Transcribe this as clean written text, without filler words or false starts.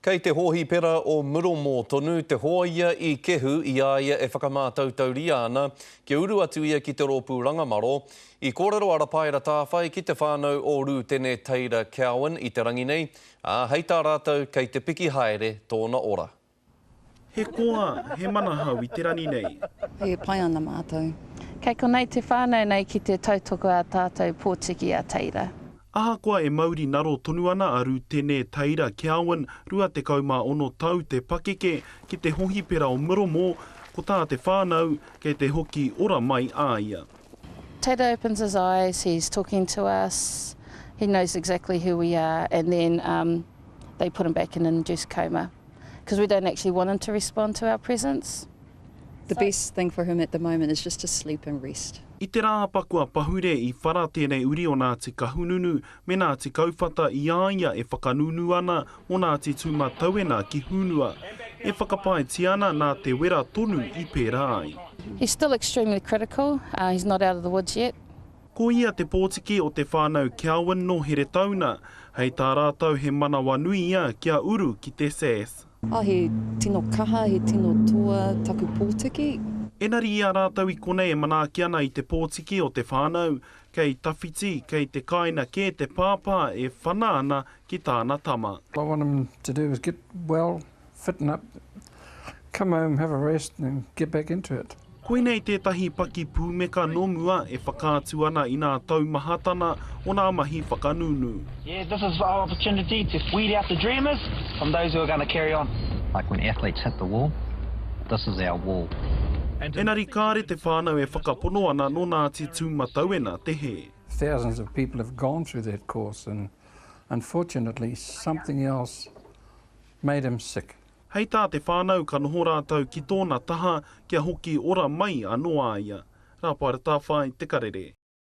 Kei te hōhipera o Muromō tonu te hōia i Kehu i a ia e whakamātautauria ana kia uru atu ia ki te rōpū Rangamaro. I kōrero a Rapaera Tāwhai ki te whānau o Rūtene Teira Cowan i te rangi nei, ā, hei tā rātou kei te piki haere tōna ora. He koa, he manahau i te rani nei. E pai ana mātou. Kei konei te whānau nei ki te tautoko a tātou pōtiki a Teira. Ahakoa e mauri naro tonu ana a Rūtene Teira Cowan, 26 tau te pakeke, ki te hohipera o Muromō, ko tā te whānau, kei te hoki ora mai a ia. Teira opens his eyes, he's talking to us, he knows exactly who we are and then um they put him back in an induced coma. Because we don't actually want him to respond to our presence. The best thing for him at the moment is just to sleep and rest. I te Rāapa kua pahure i whara tēnei uri o Ngāti Kahungunu me Ngāti Kauwhata i a ia e whakanunu ana mō Ngāti Tūmatauena ki Hunua. E whakapaetia ana nā te wera tonu i pērā ai. He's still extremely critical, he's not out of the woods yet. Ko ia te pōtiki o te whānau Cowan nō Heretauna. Hei tā rātou he manawanui ia kia uru ki te SAS. Oh, he tino kaha, he tino toa taku pōtiki. Enari i a rātou i konei e manaaki ana i te pōtiki o te whānau, kei tawhiti, kei te kāina kē te pāpā e whana ana ki tāna tama. All I want him to do is get well, fitten up, come home, have a rest and get back into it. Koinei tētahi paki pūmeka nō mua e whakaatu ana i nā taumahatana o nā mahi whakanūnū. Yeah, this is our opportunity to weed out the dreamers from those who are gonna carry on. Like when athletes hit the wall, this is our wall. Engari kāre te whānau e whakapono ana nō Ngāti Tūmatauena te hē. Thousands of people have gone through that course and unfortunately something else made him sick. Hei tā te whānau ka noho rātou ki tōna taha kia hoki ora mai anō a ia. Rāpaera Tāwhai, Te Karere.